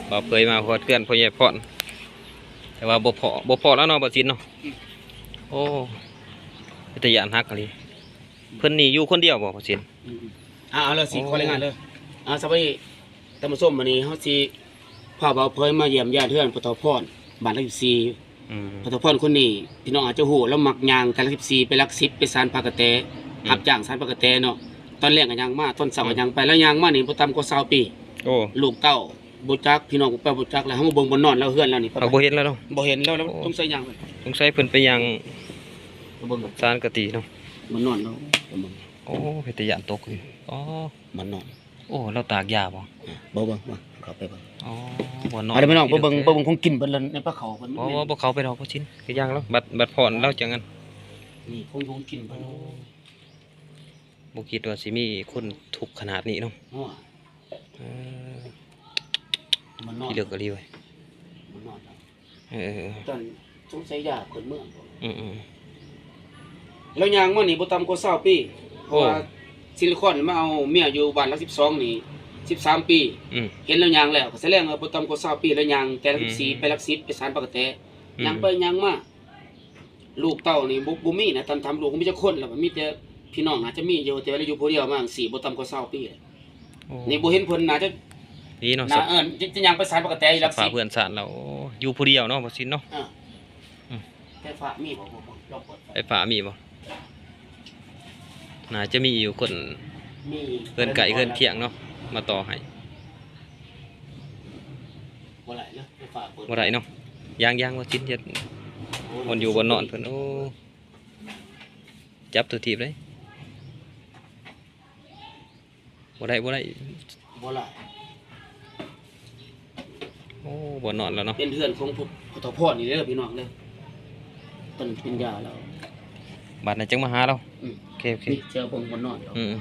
ບ່າວເຜີຍມາຮອດເຮືອນພໍ່ໃຫຍ່ພອນ ແຕ່ວ່າບໍ່ພໍ້ ບໍ່ພໍ້ແລ້ວເນາະ ບ່າວສິນເນາະ. ອືມ ໂອ້ ເປັນຕາຢ້ານຮັກອີ່ຫຼີ. ເພິ່ນນີ້ຢູ່ຄົນດຽວບໍ່ ບ່າວສິນ? ອືມໆ ອ່າ ເອົາລະ ຊິ ໂອ້ ຂໍລາຍງານເດີ. ອ່າ ສະບາຍດີທ່ານຜູ້ຊົມ, ມື້ນີ້ເຮົາຊິພາບ່າວເຜີຍມາຢ້ຽມຢາມເຮືອນພໍ່ເຖົ້າພອນ ບ້ານຫຼັກສິບສີ່. ອືມ ພໍ່ເຖົ້າພອນຄົນນີ້ ພີ່ນ້ອງອາດຈະຮູ້ ລາວມັກຍ່າງແຕ່ຫຼັກສິບສີ່ໄປຫຼັກສິບ ໄປສານພະກະແຕ ອືມ ຮັບຈ້າງສານພະກະແຕເນາະ. ຕອນແລງກໍຍ່າງມາ ຕອນເຊົ້າກໍ ອືມ ຍ່າງໄປ, ລາວຍ່າງມານີ້ບໍ່ຕ່ຳກວ່າຊາວປີ. ໂອ້ ລູກເຕົ້າບໍ່ຈັກ ພີ່ນ້ອງປ້າບໍ່ຈັກ ແລ້ວເຮົາມາເບິ່ງບ່ອນນອນລາວ ເຮືອນລາວນີ້ ເຮົາບໍ່ເຫັນລາວເນາະ. ບໍ່ເຫັນລາວ ເອົາ ສົງໄປ ສົງໄສຍ່າງ ສົງໄສເພິ່ນໄປຍ່າງ ໄປເບິ່ງສານກະຕີເນາະ. ບ່ອນນອນລາວ ໄປເບິ່ງ. ໂອ້ ເປັນຕາຢ້ານຕົກ. ອໍ ບ່ອນນອນ. ໂອ້ ລາວຕາກຢາບໍ່? ເບິ່ງ ເບິ່ງ ເບິ່ງ ເຂົ້າໄປເບິ່ງ. ອໍ ບ່ອນນອນ. ເອົາເດີພີ່ນ້ອງ ໄປເບິ່ງ ໄປເບິ່ງຂອງກິນເພິ່ນ ໃນປ່າເຂົາເພິ່ນ. ບໍ່ ບໍ່ເຂົ້າໄປດອກ ພໍ່ສິນ ກະຢ່າງລາວ ບັດ ບັດພອນລາວຈັ່ງນັ້ນ. ນີ້ຂອງຢູ່ຂອງກິນເພິ່ນ. ໂອ້ ບໍ່ຄິດວ່າຊິມີຄົນທຸກຂະໜາດນີ້ເນາະ. ໂອ້ ເອີ ມັນນອນ ທີ່ເລິກອີ່ຫຼີເວີຍ ມັນນອນ. ເອີ ເອີ ເອີ ຕອນສົງໄສຢາກເພິ່ນເມືອ. ອືມໆ ແລ້ວຍ່າງມານີ້ບໍ່ຕ່ຳກວ່າຊາວປີ ເພາະວ່າ ໂອ້ ສິລິຄອນມາເອົາເມຍຢູ່ບ້ານຫຼັກສິບສອງນີ້ສິບສາມປີ. ອືມ ເຫັນລາວຍ່າງແລ້ວ ກໍສະແດງວ່າບໍ່ຕ່ຳກວ່າຊາວປີ ລາວຍ່າງແຕ່ຫຼັກສິບສີ່ ອືມ ໄປຫຼັກສິບ ໄປສານພະກະແຕ. ອືມ ຍ່າງໄປຍ່າງມາ ລູກເຕົ້ານີ້ບໍ່ ບໍ່ມີນະ. ທ່ານຖາມລູກມີຈັກຄົນລະ ມີແຕ່ພີ່ນ້ອງ ອາດຈະມີຢູ່ ແຕ່ວ່າລາວຢູ່ຜູ້ດຽວມາຈັ່ງຊີ້ ບໍ່ຕ່ຳກວ່າຊາວປີ. ໂອ້ ນີ້ບໍ່ເຫັນເພິ່ນໜ້າຈະ ດີເນາະ. ເອີ ຈະ ຈະຍ່າງໄປສານພະກະແຕ ສະພາບເຮືອນຊານລາວ ໂອ້ ຢູ່ຜູ້ດຽວເນາະ ບ່າວສິນເນາະ. ເອີ ອືມ ໄຟຟ້າມີບໍ່? ລອງເປີດໄຟ. ໄຟຟ້າມີບໍ່? ໜ້າຈະມີຢູ່ຄົນ ມີ ເຮືອນໃກ້ເຮືອນຄຽງເນາະ ມາຕໍ່ໃຫ້. ບໍ່ໄດ້ເນາະ ໄຟຟ້າເປີດ ບໍ່ໄດ້ເນາະ. ຢ່າງໆ ບ່າວສິນ ເຮັດ ໂອ້ຍ ບ່ອນຢູ່ບ່ອນນອນເພິ່ນ. ໂອ້ ຈັບໂຕຖີບເລີຍ. ບໍ່ໄດ້ ບໍ່ໄດ້ ບໍ່ໄດ້. ໂອ້ ບ່ອນນອນລາວເນາະ ເປັນເຮືອນຂອງພໍ່ເຖົ້າພອນນີ້ເດີ ພີ່ນ້ອງເດີ. ເພິ່ນເປັນຢາແລ້ວ ບັດນັ້ນຈຶ່ງມາຫາລາວ. ອືມ ໂອເຄ ໂອເຄ ນີ້ ເຈົ້າເບິ່ງບ່ອນນອນລາວ. ອືມ